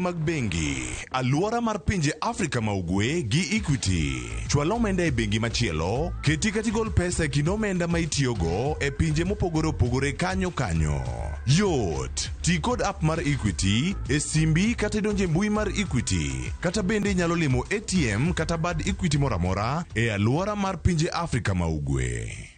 mag bengi, alwora mar pinje Afrika ma Ugwe gi Equity. Chwal omenda e bengi machielo, keti kata igol pesa e kind omenda ma itiyogo e pinje mopogore opogore kanyo kanyo. Yot! Ti kod app mar Equity e simbi kata idonj e mbui mar Equity. Kata bende inyalo limo ATM kata bad Equity moro amora e alwora mar pinje Afrika ma Ugwe.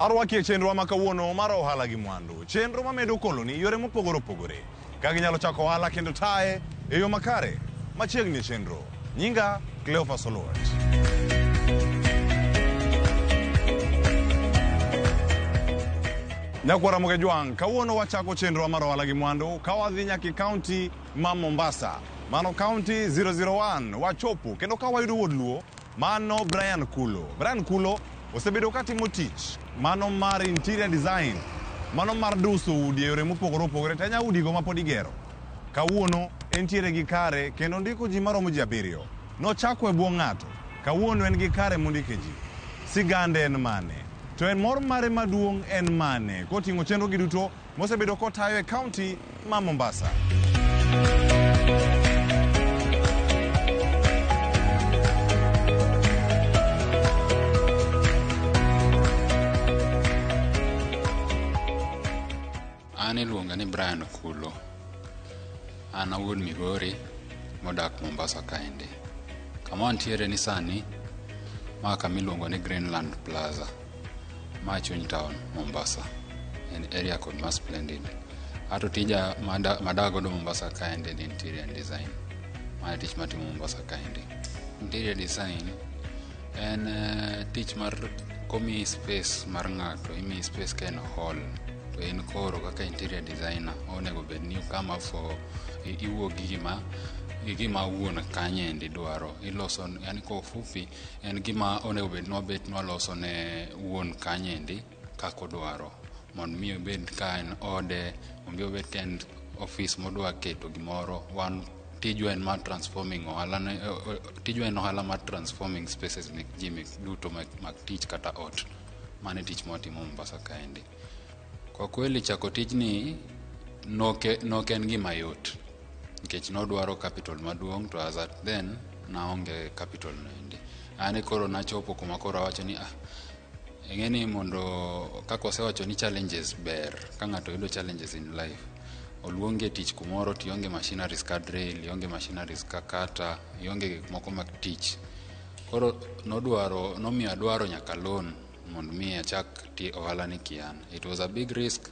Arwaki e chenrowa ma kawuono mar ohala gi mwandu. Chenro mamedo koloni yore mopogore opogore. Ka ginyalo chako ohala kendo taye e yo makare. Machiegni e chenro. Nyinga Cleophas Oluoch. Nyakwara Mogejwang', kawuono wachako chenrowa mar ohala gi mwandu ka wadhi nyaka e kaunti ma Mombasa. Mano kaunti 001 wachopo kendo ka wayudo wuod Luo mano Brian Kulo. Brian Kulo osebedo ka timo tich mano mar interior design, mano mar duso udi e yore mopogore opogore to enya udigo ma pod igero. Kawuono entiere gi kare kendo ondiko ji maromo ji abiriyo. Nochako e bwo ng'ato, kawuono en gi kare mondike ji. Sigande en mane? To en mor mare maduong' en mane? Koting'o chenro gi duto mosebedo kotayo e kaunti ma Mombasa. An iluonga ni Brian Kulo. An awuod Migori modak Mombasa kaendi. Kama wantiere ni sani, ma kama iluongo ni Greenland Plaza. Ma chuny town Mombasa. En area code ma Splendid. Ato tija madak godo Mombasa kaendi ni interior design. Ma e tich matimo Mombasa kaendi. Interior design en tich mar komiyi space mar ng'ato, imiyi space ka en hall to in koro kaka interior designer onego bed ni you come up for iwuok gi gima gi gima wuon kanyendi dwaro iloso yani kwa ufupi en gima onego bed ni wabet ni waloso ne wuon kanyendi kaka odwaro mondo mi obed ka en ode mondo mi obed ka en ofis modwa keto gimoro wan tijwa en mar transforming ohala ne tijwa en ohala mar transforming spaces mek ji mek duto mag tich kata ot. Mano e tich mwatimo Mombasa kaendi. Kwa kweli chako tijni nok en gima yot nikech nodwaro capital maduong' to as at then naonge capital noendi. An koro nachopo kuma koro awacho ni ah, ing'e ni mondo kaka wasewacho ni challenges ber ka ng'ato yudo challenges in life oluongi e tich kumoro to ionge machineries ka drill, ionge machineries ka kata, ionge gik moko mag tich. Koro nodwaro nomiyo adwaro nyaka loan mondo mi achak ti ohala ni kian. It was a big risk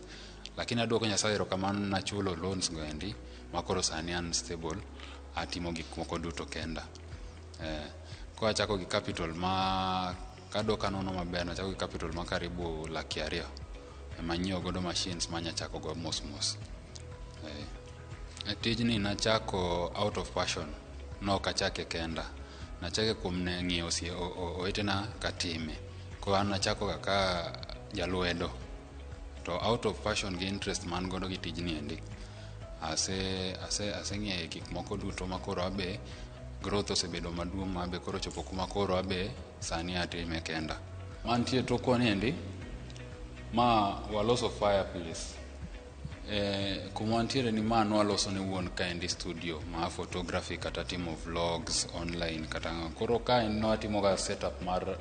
lakini aduoko Nyasaye erokamano nachulo loans go endi makoro sani an stable atimo gik moko duto kenda. Koro achako gi capital ma kadok anono maber nachako gi capital ma karibu laki ariyo ema anyiewo godo machines manya chako go mos mos. Tijni nachako out of passion, nok achake kenda. Nachake kuom ng'iyo owetena katime. Koro an nachako ga ka jalwedo. To out of passion gi interest ma an godo gi tijni endi, aseng'eyo gik moko duto ma koro abe growth osebedo maduong' ma abe koro ochopo kuma koro abe sani atime kenda. Mantie tokwa ni endi, ma waloso fireplace. Kuma wantiere ni ma nwaloso ne wuon kaendi studio ma photography kata timo vlogs online kata koro kae nwatimo ga setup mar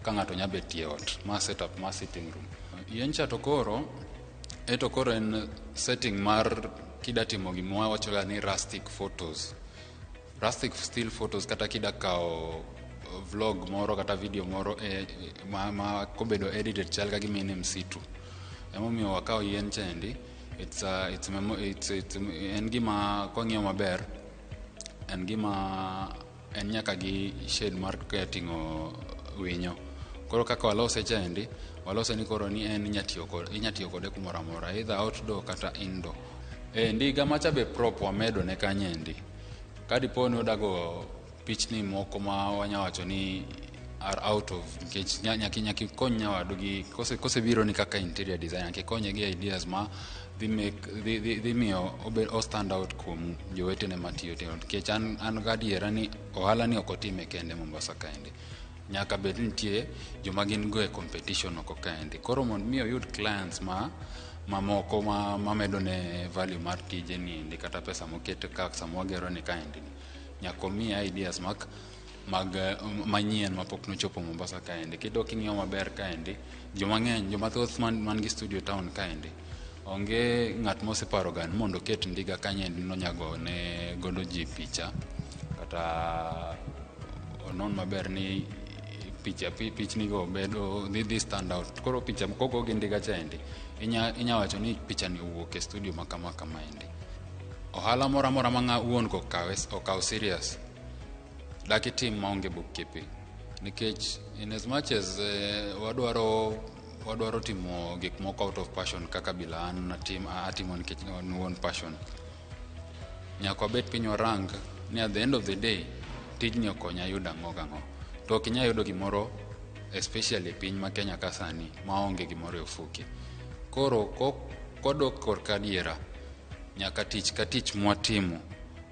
ka ng'ato nya betie ot ma setup mar sitting room. Yien cha to koro eto koro en setting mar kida timo gima wawacho ga ni rustic photos. Rustic still photos kata kida kawo vlog moro kata video moro ma kobedo edited chal ka gima in e msitu. Emomiyo wakawo yien cha endi, it's a, it's, memo, it's, it's, en gima kwang'iyo maber, en gima en nyaka gi shade mar ting'o winyo. Koro kaka walose cha endi, walose ni koro ni en inya tiyo kode kumoro amora, either outdoor kata indoor. Ndiga macha be prop wamedo ne kanyendi. Kadipo ni odago pichni moko ma wanya wacho ni are out of, nikech nyaka ikony nyawadu gi kosebiro ni kaka interior designer, nyaka ikonye gi ideas ma dhi make dhi miyo o stand out kuom jowetene matiyo tiyo, nikech an gadiera ni ohala ni ok otime kende Mombasa kaendi. Nyaka bed ni nitie joma gin go e competition oko kaendi. Koro mondo mi oyud clients ma mamoko ma mamedo ne value mar tije ni endi, kata pesa moket ka sama wagero ni kaendi ni, nyaka omiye ideas mag manyien mapok nochopo Mombasa kaendi. Kidok ing'iyo maber kaendi, joma ng'eny, joma thoth man gi studio town kaendi, onge ng'at moseparo ga ni mondo oket ndiga kanyendi nonyago ne godo ji picha, kata onon maber ni picha pichni go bedo dhi stand out. Koro picha kogo gi ndiga chaendi, inya wacho ni picha ni owuok e studio ma kama kama endi. Ohala moro amora ma ng'a wuon go okaw serious, dak itim maonge bookkeeping, nikech in as much as wadwaro timo gik moko out of passion kaka bila an atimo nikech wuon passion, nyaka wabet piny warang ni at the end of the day tijni okonya yudo ang'o gang'o. To ok inyal yudo gimoro, especially e piny ma Kenya ka sani maonge gimoro e ofuke. Koro kodok korka adiera, nyaka tich ka tich mwatimo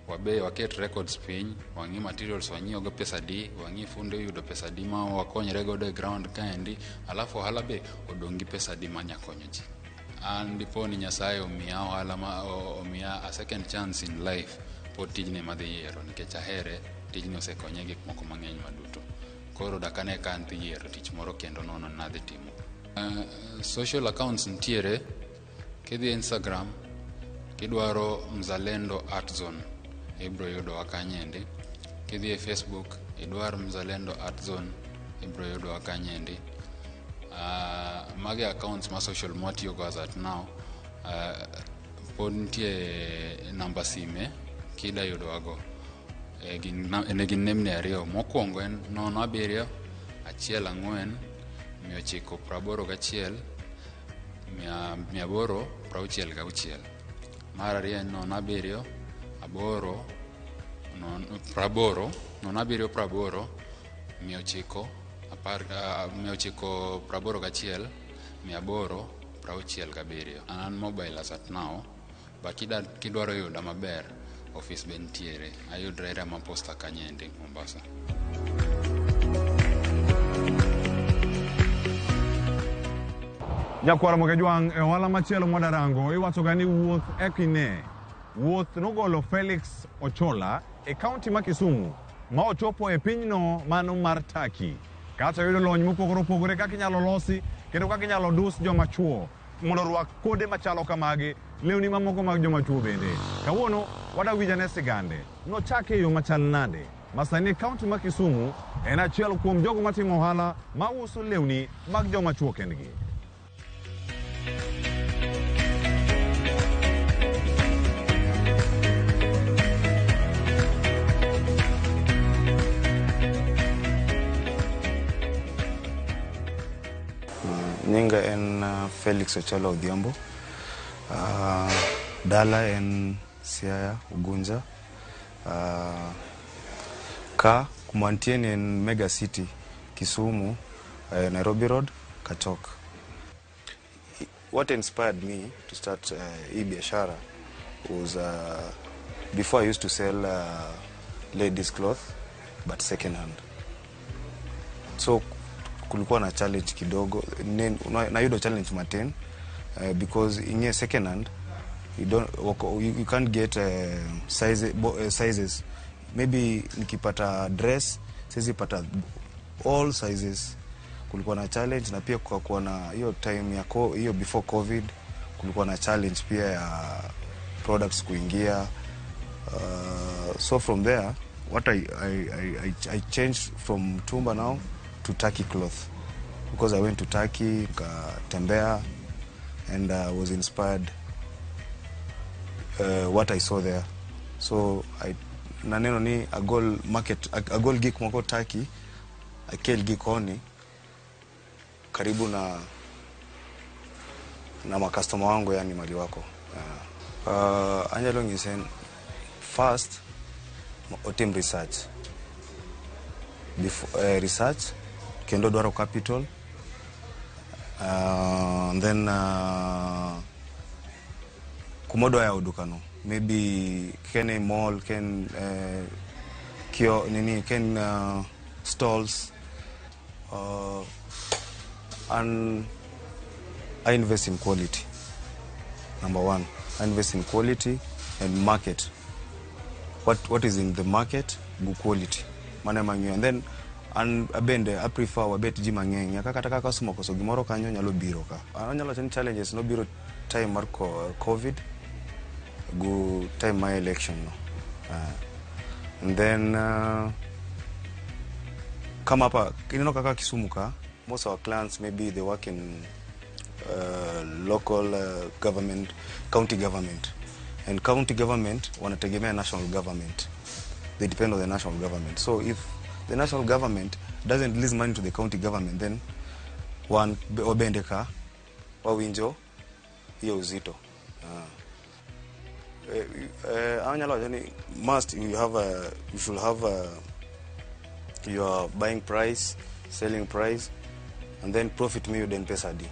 wabe waket records piny, wang'i materials wanyiewo go pesa di, wang'i funde oyudo pesa di ma wakonyre godo e ground kaendi, alafu ohala be odong' gi pesa di manya konyo ji. An dipo ni Nyasaye omiya ohala ma omiya a second chance in life, pod tijni ema adhi yiero nikech ahere. Tijni osekonya e gik moko mang'eny maduto. Koro dakane ka an dhi yiero tich moro kendo nono nadhi timo. Social accounts nitiere, kidhi Instagram kidwaro Mzalendo Art Zone ibro yudowa kanyendi. Kidhi e Facebook idwar Mzalendo Art Zone ibro yudowa kanyendi. Magi accounts ma social mwatiyogo as at now. Pod nitie namba sime kida yudowago. Ne gin nembni ariyo. Mokwongo en 0 7 1 4 981 866. Mar ariyo en 0 7 8 80 0 7 80 900 10 981 867. An mobile as at now, but kidwaro yuda maber, office be nitiere. Ayudre area ma Posta kanyendi Mombasa. Nyakwar Mogejwang' e ohala machielo mwadarango iwacho ga ni wuoth ekine. Wuoth nogolo Felix Ochola e kaunti ma Kisumu ma ochopo e pinyno mano mar Turkey. Kacha yudo lony mopogore opogore kaka inyalo losi kendo kaka inyalo dus joma chuo mondo orwak kode machalo kamagi, lewni mamoko mag joma chuo bende. Kawuono wadawinj ane sigande. Nochake e yo machal nade? Ma sani e kaunti ma Kisumu en achiel kuom jogo matimo ohala ma uso lewni mag joma chuo kendgi. Nyinga en Felix Ochola Odhiambo. Dala en Siaya, Ugunja. Ka kuma antie ni en Mega City, Kisumu, Nairobi Road, Kachok. What inspired me to start hii biashara was before I used to sell ladies cloth but second hand. So kulikuwa na challenge kidogo, nayudo challenge matin, because ing'e second hand you don't you can't get sizes. Maybe nikipata dress siwezi pata all sizes. Kulikuwa na challenge, na pia kukakuwa na hiyo time ya hiyo before COVID kulikuwa na challenge pia ya products kuingia. So from there what I changed from mtumba now to Turkey cloth, because I went to Turkey nikatembea and was inspired what I saw there. So I naneno ni agol market, agol gik moko Turkey, akel gi koni karibu na makastoma wangu, yani mali wako. Anyalo nyise first otim research before, research kendo dwaro capital, and then kumodwa yawo dukano, maybe ken e mall, ken kio nini, ken stalls, and I invest in quality. Number one, I invest in quality and market. What is in the market, good quality. Mano ema ang'iyo. And then an bende I prefer wabet ji mang'eny nyaka kata ka customer okoso gimoro kanyo nyalo biro ka. An anyalo wacho ni challenges nobiro time mar COVID go time mar election no. And then kama hapa ineno kaka Kisumu ka, most of our clients, maybe they work in local government, county government, and county government wanategemea national government. They depend on the national government. So if the national government doesn't release money to the county government, then wan wabende ka wawinjo hiyo uzito. Anyalo wacho ni must you have a, you should have a, your buying price, selling price, and then profit miyudo en pesa adi,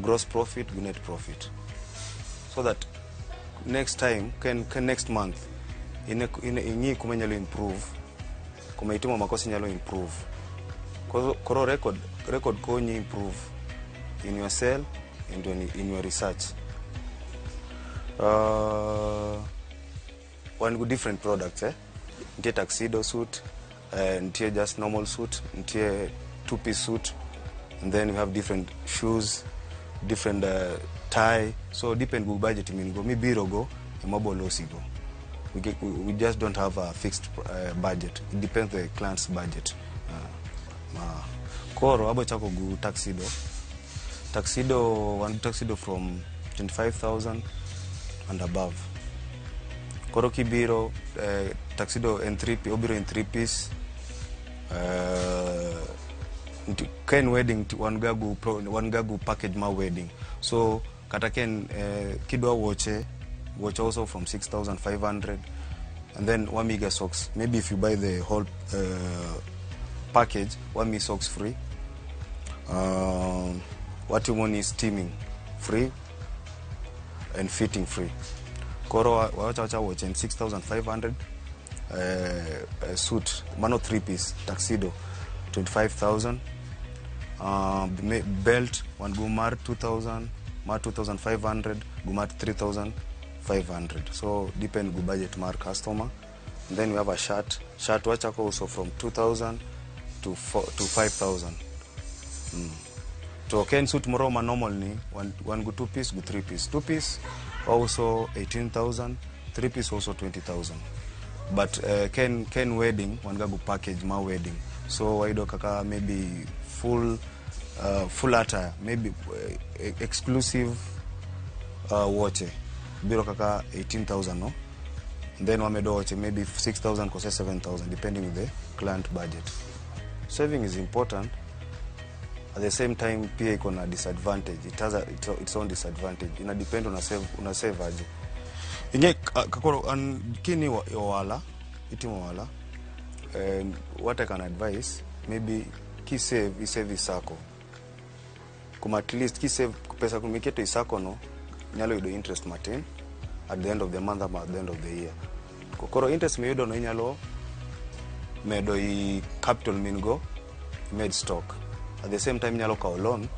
gross profit gi net profit, so that next time ken next month ing'i kuma inyalo improve, kuma itimo makosa inyalo improve. Koro record konyi improve in your sell and in your research. Wan go different products, eh? Nitie tuxedo suit, nitie just normal suit, nitie two piece suit, and then we have different shoes, different tie. So depend go budget min go mibiro go ema bolosi go. We just don't have a fixed budget. It depends the client's budget. Koro abo chako gu tuxedo. Tuxedo, one tuxedo from 25,000 and above. Koro kibiro tuxedo en three, obiro in three piece. Ken wedding wan gagu pro, wan gagu package ma wedding. So kata ken kidwa wuoche, wuoche also from 6,500, and then wamiga socks. Maybe if you buy the whole package, wami socks free. Watimo ni steaming free and fitting free. Koro wacha wacha wuoche en 6,500, suit mano three piece tuxedo 25,000, belt wan go mar 2000, mar 2500 go mar 3500. So depend go budget mar customer. And then we have a shirt. Shirt wachako also from 2000 to four, to 5000. To ken suit moro ma normal ni one go two piece go three piece. Two piece also 18,000, three piece also 20,000. But ken wedding wan ga go package ma wedding. So wayudo kaka maybe full attire, maybe exclusive wuoche biro kaka 18,000, no? And then wamedo wuoche maybe 6,000 kose 7,000, depending with the client budget. Saving is important. At the same time pia iko na disadvantage. It has its own disadvantage. Ina depend una save aje. Ing'e kakoro an kini ohala, itimo ohala, and what I can advise, maybe ki save, i save i sacco. Kuma at least ki save pesa kumiketo i sacco no nyalo yudo interest matin at the end of the month ama at the end of the year. Koro interest miyudo no inyalo medo i capital min go, imed stock. At the same time inyalo kawo loan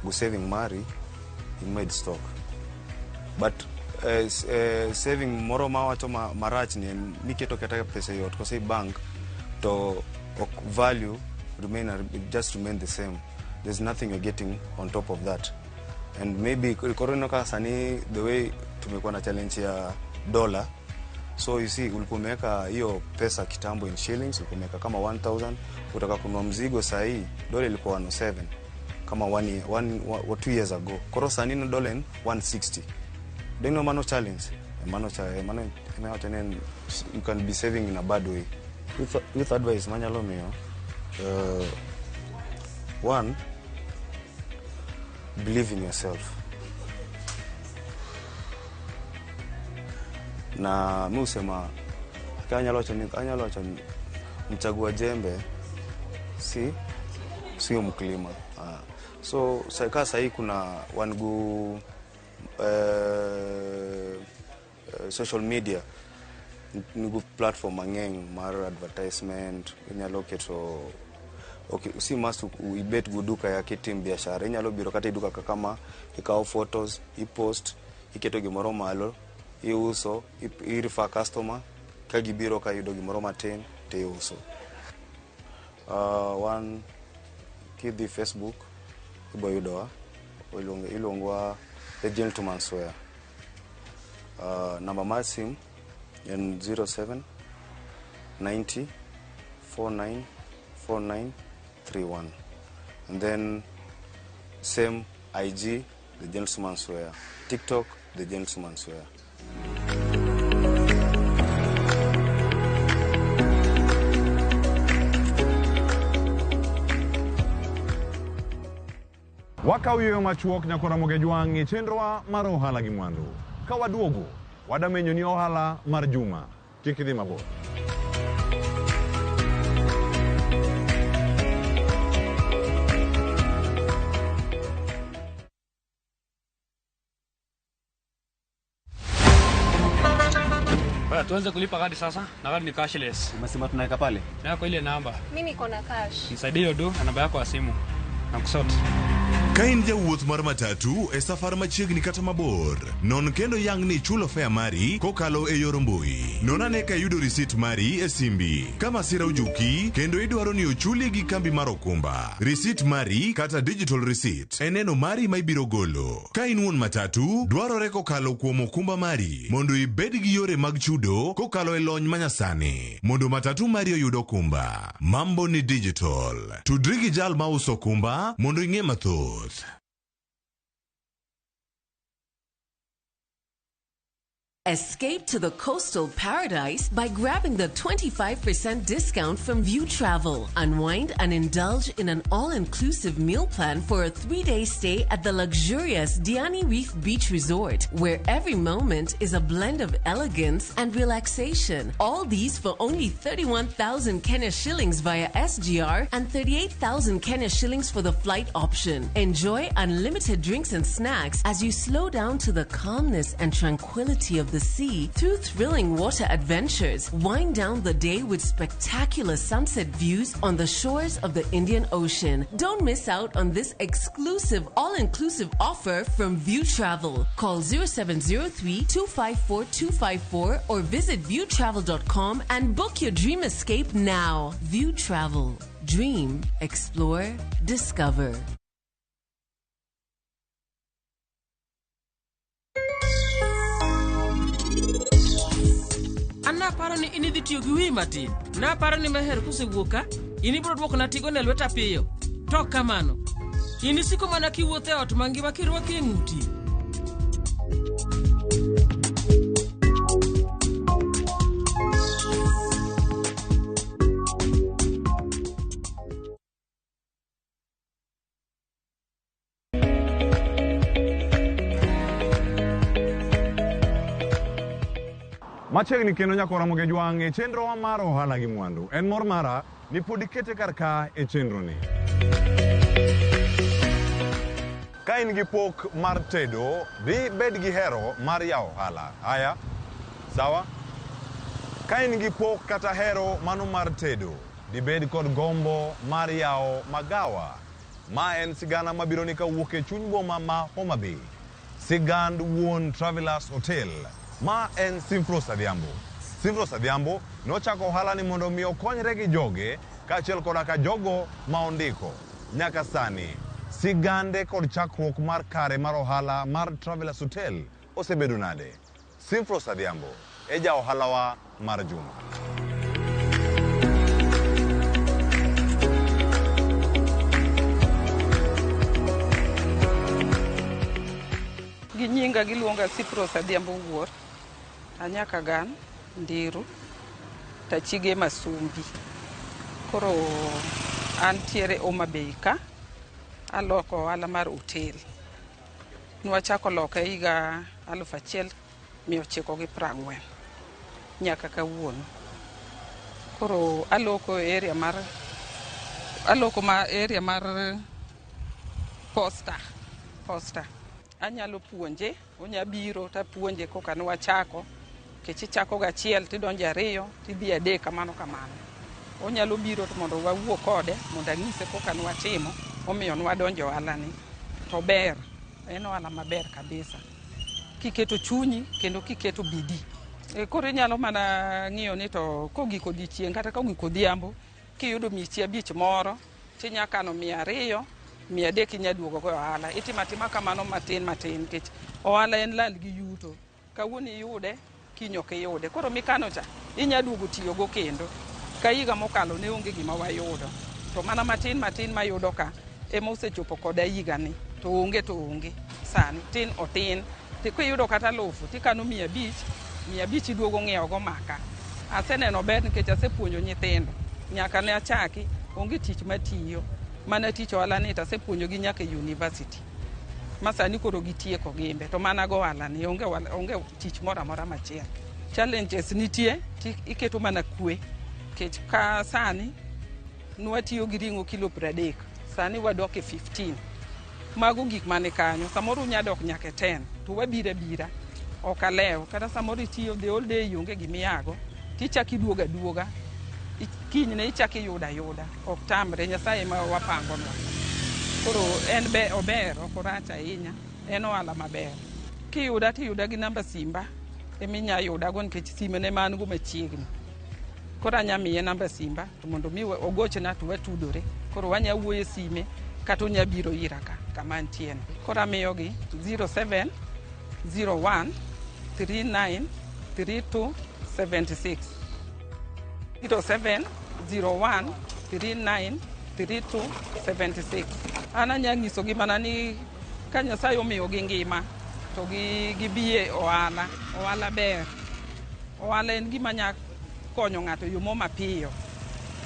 go saving mari imed stock. But saving moro mawacho marach ni en niketo kata pesa e ot kose i bank to ok value remain, just remain the same. There's nothing you're getting on top of that. And maybe koro ineno kaka sani the way tumekuwa na challenge ya dollar. So you see, ulikuwa umeweka hiyo pesa kitambo in shillings, ulikuwa umeweka kama 1000, utaka kununua mzigo saa hii dola ilikuwa 107 kama one year, one, one, 2 years ago. Koro sani no dola en 160. Do you know mano challenge? Mano cha mano ema ni en you can be saving in a bad way. With advice manyalo miyo, one, believe in yourself. Na mi husema anyalo wacho ni mchagua jembe si sio mkulima. So kaa sahii kuna wangu social media nigu platform mang'eny mar advertisement. Inyalo keto, okay, si must ibet go duka ya kitim biashara. Inyalo biro kata e duka kaka ma, ikawo photos, ipost, iketo gimoro malo, iuso, i refer customer ka gibiro ka yudo gimoro matin to iuso. Wan kidhi Facebook ibo yudowa, iluongowa The Gentleman's Wear. Namba mar sim en 07 90 49 49 31, and then same IG, The Gentleman's Wear, TikTok, The Gentleman's Wear. Wakaw yueyo machuok nyaka Ramogi Jwang' e chenrowa mar ohala gi mwandu. Ka waduogo, wadamenyo ni ohala mar juma. Kik idhi mabor. Baya, tuanze kulipa kadi sasa na kadi ni cashless. Umesema tunaweka pale? Yako ile namba. Mi niko na cash. Nisaidie hiyo do na namba yako ya simu. Na kusort. Ka in jawuoth mar matatu e safar machiegni kata mabor, non kendo yang ni ichulo fare mari kokalo e yor mbui. Non ane ka iyudo risit mari e simbi. Ka masira ojuki kendo idwaro ni ochuli gi kambi mar okumba, risit mari kata digital receipt e neno mari ma ibiro golo. Ka in wuon matatu, dwarore kokalo kuom okumba mari mondo ibed gi yore mag chudo kokalo e lony manyasani mondo matatu mari oyud okumba. Mambo ni digital. Tudri gi jal mauso okumba mondo ing'e mathoth. Escape to the coastal paradise by grabbing the 25% discount from View Travel. Unwind and indulge in an all inclusive meal plan for a 3-day stay at the luxurious Diani Reef Beach Resort, where every moment is a blend of elegance and relaxation. All these for only 31,000 Kenya shillings via SGR and 38,000 Kenya shillings for the flight option. Enjoy unlimited drinks and snacks as you slow down to the calmness and tranquility of the sea through thrilling water adventures. Wind down the day with spectacular sunset views on the shores of the Indian Ocean. Don't miss out on this exclusive all-inclusive offer from View Travel. Call 0703 254 254 or visit viewtravel.com and book your dream escape now. View Travel. Dream, explore, discover. An naparo ni in idhi tiyo gi wiyi matin. Naparo ni Meher kosewuok ka, in ibiro dwokona tigone e lweta piyo. To ok kamano. In isiko mana kiwuotho e ot mangima kirwaki e ng'uti. Machiegni kendo nyaka Ramogi Jwang' e chenrowa mar ohala gi mwandu. En mor mara ni pod ikete kar ka e chenro ni. Ka in gi pok mar tedo, dhi bed gi hero mar yawo ohala. Aya, sawa? Ka in gi pok kata hero mano mar tedo, dibed kod gombo mar yawo magawa. Ma en sigana mabiro ni kawuok e chuny boma ma Homa Bay. Sigand wuon Travelers Hotel. Ma en Simfros Adhiambo. Simfros Adhiambo nochako ohala ni mondo mi okonyre gi joge kaachiel koda ka jogo ma ondiko. Nyaka sani, sigande kod chakruok mar kare mar ohala mar Travelers Hotel osebedo nade? Simfros Adhiambo e ja ohalawa mar juma. Gi nyinga giluonga Sipros Adhiambo Wuor, anyaka gan Ndiru, tachige Masumbi. Koro antiere Homa Bay ka, aloko ohala mar otel. Nwachako loke higa 1940. nyaka kawuono. Koro aloko e area mar aloko ma area mar Posta. Posta. Anyalo puonje, onya biro tapuonje koka nwachako. Nikech ichako gachiel tidonjo ariyo, tidhi adek kamano kamano. Onyalo biro to mondo wawuo kode, mondo anyise koka nwatimo, omiyo nwadonjo e ohala ni. To ber, en ohala maber kabisa. Kiketo chunyi kendo kiketo bidii. E, koro inyalo mana ng'iyo ni to kogik odiochieng' kata kogik odhiambo, kiyudo michi abich moro, tinya kano 200, 300 inya duogo go e ohala. Itimo atima kamano matin matin nikech ohala en lal gi yuto. Kawuono iyude, kiny ok iyude. Koro mikano cha, inya duogo tiyogo kendo. Ka higa mokalo ne onge gima wayudo. To mana matin matin mayudo ka, ema osechopo koda higani. To onge to onge. Sani, tin otin. To kiyudo kata 1000, tikano 500, 500 iduogo ng'iewo go maka. Aseneno ber nikech asepuonjo nyithindo. Nyaka ne achaki, onge tich matiyo. Mana tich ohala ni to asepuonjogi nyaka e university. Ma sani koro gitieko gimbe. To mana go ohala ni, onge, onge tich moro amora machielo. Challenges nitie, ti iketo mana kwe. Nikech ka sani, nwatiyo gi ring'o kilo 30, sani wadok e 15. Mago gik mani kanyo, samoro unya dok nyaka e 10, to wabiro abira. Ok alew, kata samoro itiyo the whole day onge gimiyago, tichako iduogo aduoga, kinyne ichako iyudo ayuda. Ok tamre, Nyasaye ema wapangonwa. Koro en be ober, ok orach ahinya, en ohala maber. Kiyuda tiyuda gi namba simba, eminya yudago nikech sime ne an go machiegni. Koro anya miye namba simba to mondo mi ogochna to watudore. Koro wanya wuoyo e sime kata onya biro ira ka kama antie no. Koro amiyogi 07 01 39 32 76. 07 01 39 32 76. An anya nyisogi mana ni ka Nyasaye omiyogi ngima to gibi e ohala. Ohala ber. Ohala en gima nya konyo ng'ato e yo mo mapiyo.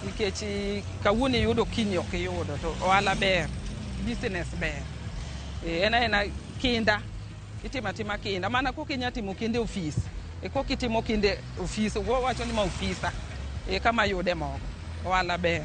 Nikech kawuono iyudo kiny ok iyudo to ohala ber. Business ber. E, en aena kinda. Itimo atima kinda. Mana koka inya timo kinda e ofis. E koka itimo kinda e ofis. Wawacho ni ma ofisa. E kama yude mogo. Ohala ber.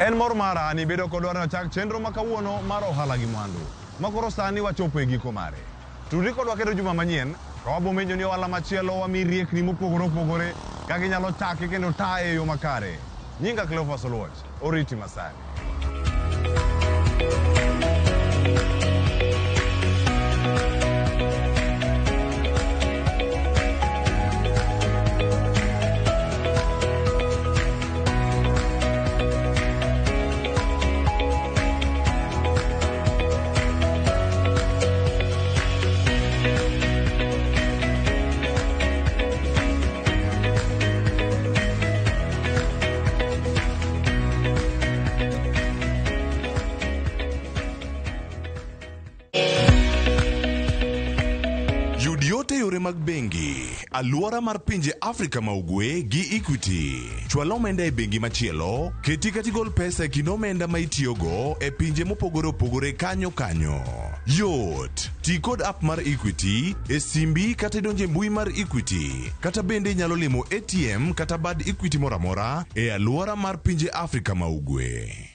En mor mara ni bedo kodwa ne ochak chenro ma kawuono mar ohala gi mwandu. Ma koro sani wachopo e giko mare. Tudri kodwa kendo juma manyien ka wabomenjo ni ohala machielo wami riekni mopogore opogore kaka inyalo chake kendo taye e yo makare. Nyinga Cleophas Oluoch, oriti masani. Yud yot e yore mag bengi, alwora mar pinje Afrika ma Ugwe gi Equity. Chwal omenda e bengi machielo, keti kata igol pesa e kind omenda ma itiyogo e pinje mopogore opogore kanyo kanyo. Yot. Ti kod app mar Equity e simbi kata idonje mbui mar Equity. Kata bende inyalo limo ATM kata bad Equity moro amora e alwora mar pinje Afrika ma Ugwe.